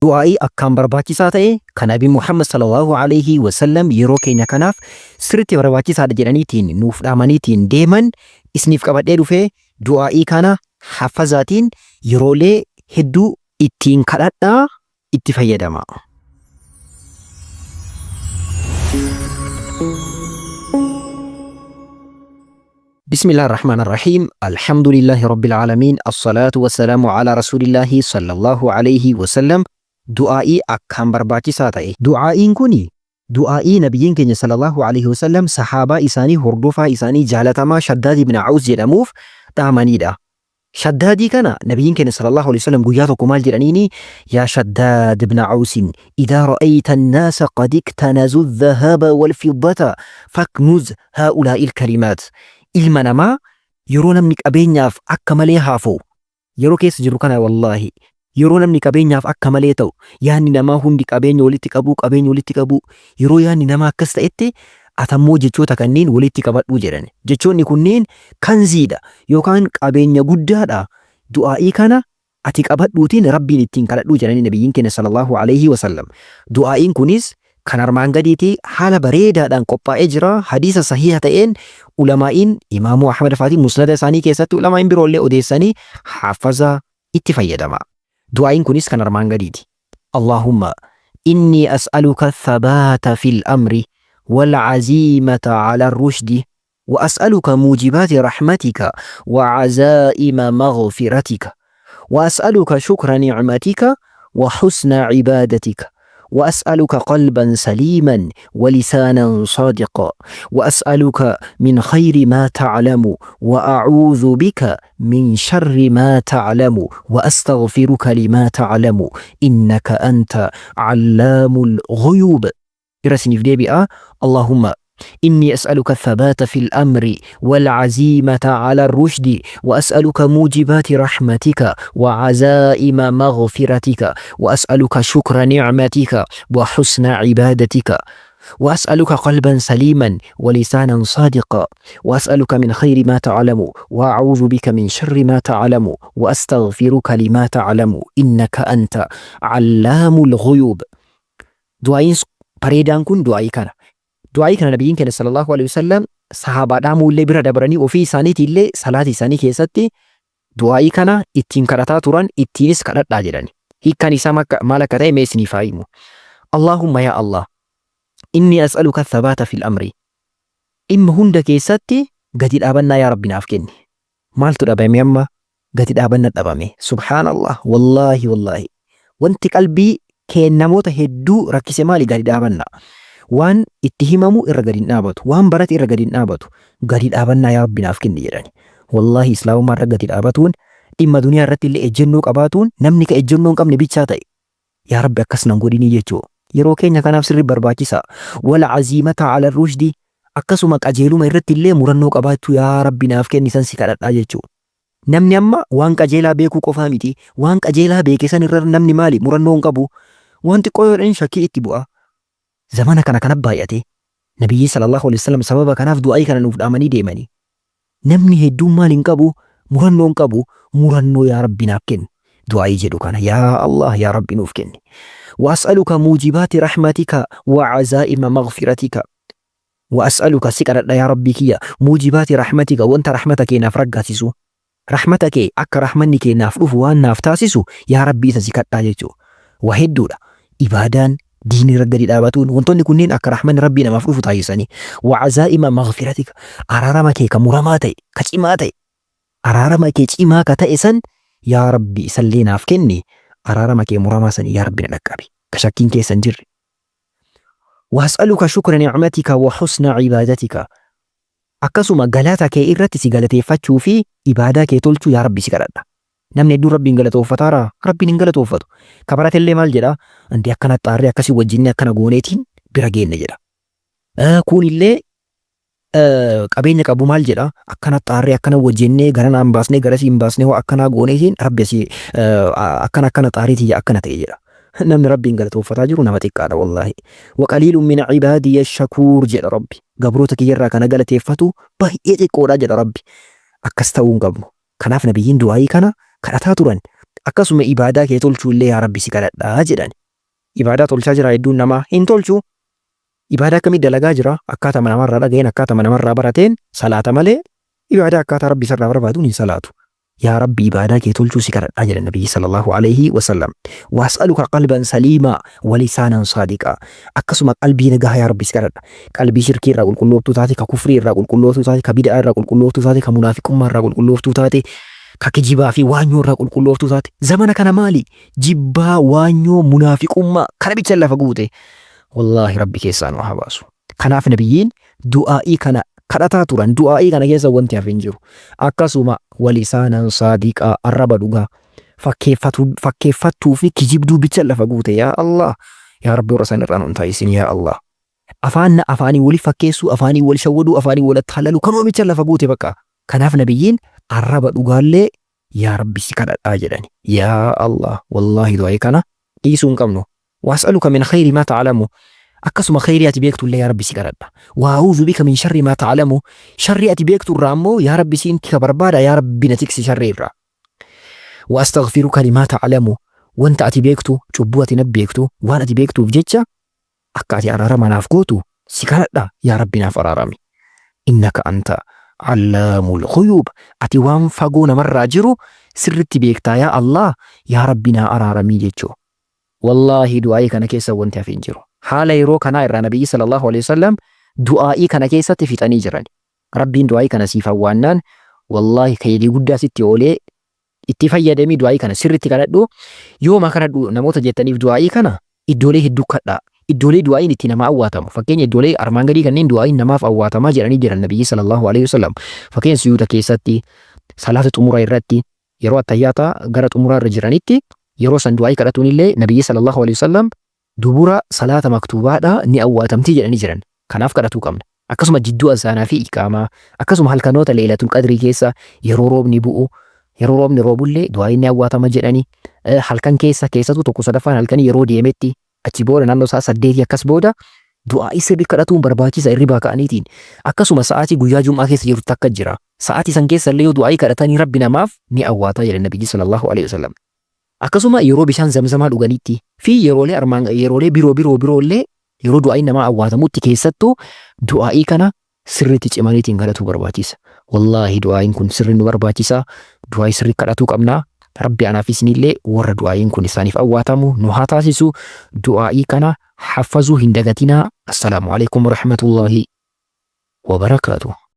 Du'aa'ii akkaan barbaachisaa ta'e kan Nabi Muhammad sallallahu alaihi wasallam yeroo keenya kanaaf sirriitti barbaachisaadha jedhaniitiin nuuf dhaamaniitiin deeman isiniif qabadhee dhufee du'aa'ii kana hafazaatiin yeroolee hedduu ittiin kadhadhaa itti fayyadamaa. بسم الله الرحمن الرحيم، الحمد لله رب العالمين، الصلاة والسلام على رسول الله صلى الله عليه وسلم. Du'aa'ii akkaan barbaachisaa ta'e. Du'aa'iin kun du'aa'ii nabiyyiin keenya sallallahu alaihi wasallam sahaabaa isaanii hordofaa isaanii jaalatamaa Shaddaad ibn Aws jedhamuuf dhaamanidha. Shaddaadii kana nabiyyiin keenya sallallahu alaihi wasallam guyyaa tokko maal jedhaniini? Yaa Shaddaad ibn Awsin, idaa ra'ayta an-naasa qad iktanazu adh-dhahaba wal-fiddata faknuz haa'ulaa'i al-kalimaat. Ilma namaa yeroo namni qabeenyaaf akka malee haafa'u, yeroo keessa jiru kana, wallaahi yeroo namni qabeenyaaf akka malee ta'u, yaadni namaa hundi qabeenya walitti qabuu, qabeenya walitti qabuu, yeroo yaadni namaa akkas ta'etti atammoo jechoota kanneen walitti qabadhuu jedhan. Jechoonni kunneen kanziidha yookaan qabeenya guddaadha. Du'aa'ii kana ati qabadhuutiin Rabbiin ittiin kadhadhuu jedhanii nabiyyiin keenya sallallahu alaihi wasallam. Du'aa'iin kunis kan armaan gadiiti, haala bareedaadhaan qophaa'ee jira. Hadiisa sahiha ta'een ulamaa'iin Imaamu Ahmad faatiin musnada isaanii keessatti, ulamaa'iin biroollee odeessanii hafaza itti fayyadama. Du'aa'iin kunis kan armaan gadiiti. اللهم إني أسألك الثبات في الأمر والعزيمة على الرشد، وأسألك موجبات رحمتك وعزائم مغفرتك، وأسألك شكر نعمتك وحسن عبادتك، وأسألك قلبا سليما ولسانا صادقا، وأسألك من خير ما تعلم، وأعوذ بك من شر ما تعلم، وأستغفرك لما تعلم، إنك أنت علام الغيوب. Irra isiniif deebi'a. اللهم إني أسألك الثبات في الأمر والعزيمة على الرشد، وأسألك موجبات رحمتك وعزائم مغفرتك، وأسألك شكر نعمتك وحسن عبادتك، وأسألك قلبا سليما ولسانا صادقا، وأسألك من خير ما تعلم، وأعوذ بك من شر ما تعلم، وأستغفرك لما تعلم، إنك أنت علام الغيوب. Du'aa'iin bareedaan kun du'aa'ii kana. Du'aa'ii kana nabiyyiin keenya sallallahu alaihi wasallam sahaabaa dhaamuullee bira dabranii ofii isaaniitillee salaata isaanii keessatti du'aa'ii kana ittiin kadhataa turan, ittiinis kadhadhaa jedhani. Hiikkaan isaa maal akka ta'e mee isiniif haa himu. اللهم yaa Allah، إني أسألك الثبات في الأمر. Dhimma hunda keessatti gadi dhaabannaa yaa Rabbi naaf kenni. Maaltu dhabame amma? Gadi dhaabanna dhabame. Subhaanallah, wallaahi wallaahi. Wanti qalbii keen namoota hedduu rakkise maali? Gadi dhaabannaa. Waan itti himamu irra gadi hin dhaabatu. Waan barate irra gadi hin dhaabatu. Gadi dhaabannaa yaa Rabbi naaf kenni jedhani. Wallaahi islaamummaa irra gadi dhaabatuun, dhimma duniyaa irratti illee ejjennoo qabaatuun, namni ka ejjennoo hin qabne bichaa ta'e. Yaa Rabbi akkas nan godhinii jechuu. Yeroo keenya kanaaf sirri barbaachisaa. والعزيمة على الرشد, akkasuma qajeeluma irratti illee murannoo qabaachuu yaa Rabbi naaf kenni, san si kadhadhaa jechuu. Namni amma waan qajeelaa beekuu qofaa miti. Waan qajeelaa beeke san irra namni maali? Murannoo hin qabu. Waan xiqqoo yoo jedhan shakkii itti bu'a. Zamana kana kana baay'ate. Nabiyyi sallallahu alaihi wasallam sababa kanaaf du'aa'ii kana nuuf dhaamanii deemanii. Namni hedduun maal hin qabu? Murannoo hin qabu. Murannoo yaa Rabbi naaf kenni. Du'aa'ii jedhu kana yaa Allah yaa Rabbi nuuf kenni. وأسألك موجبات رحمتك وعزائم مغفرتك. وأسألك si kadhadha yaa Rabbii kiyya, موجبات رحمتك, wanta rahmata kee naaf raggaasisu. Rahmata kee, akka rahmanni kee naaf dhufu waan naaf taasisu yaa Rabbii isa si kadhaa jechuudha. Waa hedduudha. Ibaadaan diinii irra gadi dhaabatuun, wantoonni kunneen akka rahmanni Rabbii namaaf dhufu taasisanii. وعزائم مغفرتك, araarama kee ka muramaa ta'e, ka cimaa ta'e, araarama kee cimaa ka ta'e san yaa Rabbi isallee naaf kenni, araarama kee muramaa san yaa Rabbi na dhaqqabi. Ka shakkiin keessa hin jirre. وأسألك شكر نعمتك وحسن عبادتك. Akkasuma galata kee irratti si galateeffachuu fi ibaadaa kee tolchuu yaa Rabbi si kadhadha. Namni hedduun Rabbiin galatooffataaraa? Rabbiin hin galatoofatu. Ka baratellee maal jedhaa? Anti akkana xaarree akkasii wajjinni akkana gooneetiin bira geenne jedha. Kunillee qabeenya qabu maal jedha? Akkana xaarree akkana wajjinnee gara naan baasnee garasii hin baasnee hoo akkanaa gooneetiin Rabbi asii akkana akkana xaariitii akkana ta'e jedha. Namni Rabbiin galatooffataa jiru nama xiqqaadha wallaahi. وقليل من عبادي الشكور jedha Rabbi. Gabroota kiyyarraa kana galateeffatu baay'ee xiqqoodha jedha Rabbi. Akkas ta'uu hin qabnu. Kanaaf nabiyyiin du'aayii kana kadhataa turan. Akkasuma ibaadaa kee tolchuu illee yaa Rabbi si kadhadha jedhan. Ibaadaa tolchaa jira hedduun namaa hin tolchu. Ibaadaa akkamii dalagaa jira? Akkaatama namarraa dhaga'een, akkaatama namarraa barateen salaata malee ibaadaa akkaataa Rabbi isarraa barbaaduun hin salaatu. Yaa Rabbi, ibaadaa kee tolchuu si kadhadhaa jedhan Nabiyyi sallallahu alayhi wasallam. Was'aluka qalban saliimaa walisaanan saadiqaa. Akkasuma qalbii nagahaa yaa Rabbi si kadhadha. Qalbii shirkii irraa qulqullooftuu taate, ka kufrii irraa qulqullooftuu taate, ka bid'aa irraa qulqullooftuu taate, ka munaafiqummaa irraa qulqullooftuu taate, ka kijibaa fi waanyoo irraa qulqullooftuu taate. Zamana kana maali? Jibbaa, waanyoo, munaafiqummaa kana bicha lafa guute. Wallaahi Rabbi keessaa nu haa baasu. Kanaaf Nabiyyiin du'aa'ii kana kadhataa turan. Du'aa'ii kana keessa wanti hafe hin jiru. Akkasuma walisaanan saadiqaa, arraba dhugaa. Fakkeeffattuu fi kijibduu bicha lafa guute. Yaa Allah. Yaa Rabbi, warra san irraa nun taasisin yaa Allah. Afaan afaanii wali fakkeessuu, afaanii wal shawwaduu, afaanii wal attaalaluu kanuma bicha lafa guute bakka. Kanaaf Nabiyyiin arraba dhugaallee yaa Rabbi si kadhadhaa jedhani. Yaa Allah, wallaahi du'aa'ii kana dhiisuu hin qabnu. Was'aluka min khayri maa ta'lamu. Akkasuma khayrii ati beektu illee yaa Rabbi si kadhadha. Wa a'uudhu bika min sharri maa ta'lamu. Sharrii ati beektu irraa ammoo yaa Rabbi siin tika barbaada, yaa Rabbi na tiksi sharrii irraa. Wa astaghfiruka limaa ta'lamu. Wanta ati beektu, cubbuu ati na beektu, waan ati beektuuf jecha akka ati araarama naaf gootu si kadhadha, yaa Rabbi naaf araarami. Innaka anta allaamul ghuyuub. Ati waan fagoo namarraa jiru sirritti beektaa, yaa Allah, yaa Rabbi naa araaramii jechuu. Wallaahi du'aa'ii kana keessa wanti hafe hin jiru. Haala yeroo kanaa irraa Nabiyyi sallallahu alaihi wasallam du'aa'ii kana keessatti fixanii jiran. Rabbiin du'aa'ii kana siif awwaannaan wallaahi khayrii guddaa sitti oolee. Itti fayyadamii du'aa'ii kana sirritti kadhadhu. Yooma kadhadhu namoota jettaniif, du'aa'ii kana iddoolee hedduu kadhaa. Iddoolee du'aa'iin itti nama awwaatamu. Fakkeenya iddoolee armaan gadii kanneen du'aa'iin namaaf awwaatamaa jedhanii jiran Nabiyyi sallallahu alaihi wasallam. Fakkeenya sujuuda keessatti, salaata xumura irratti, yeroo attayyaata gara xumuraa irra jiranitti, yeroo san du'aa'ii kadhatuun illee Nabiyyi sallallahu alaihi wasallam dubura salaata maktuubaadha ni awwaatamti jedhanii jiran. Kanaaf kadhatuu qabna. Akkasuma jidduu azaanaa fi iqaamaa, akkasuma halkanoota Leelatul Qadrii keessa, yeroo roobni bu'u, yeroo roobni roobullee du'aa'iin ni awwaatama jedhani. Halkan keessa, keessattuu tokko sadaffaan halkanii yeroo deemetti, achi booda naannoo sa'a 8 akkas booda du'aa'ii sirri kadhatuun barbaachisa irribaa ka'aniitiin. Akkasuma sa'aatii guyyaa Jum'aa keessa jiru takka jira. Sa'aatii san keessa illee yoo du'aa'ii kadhatanii Rabbi namaaf ni awwaata jedhe Nabiyyi sallallahu alaihi wasallam. Akkasuma yeroo bishaan zamzamaa dhuganitti fi yeroolee armaan yeroolee biroo biroo biroo illee yeroo du'aa'iin namaa awwaatamutti keessattuu du'aa'ii kana sirriitti cimaniitiin kadhatuu barbaachisa. Wallaahi du'aa'iin kun sirri nu barbaachisa. Du'aa'ii sirrii kadhatuu qabna. Rabbi anaaf isinillee warra du'aa'iin kun isaaniif awwaatamu nu haa taasisu. Du'aa'ii kana haffazuu hin dagatinaa. Assalaamu alaikum warahmatullaahi wabarakaatuh.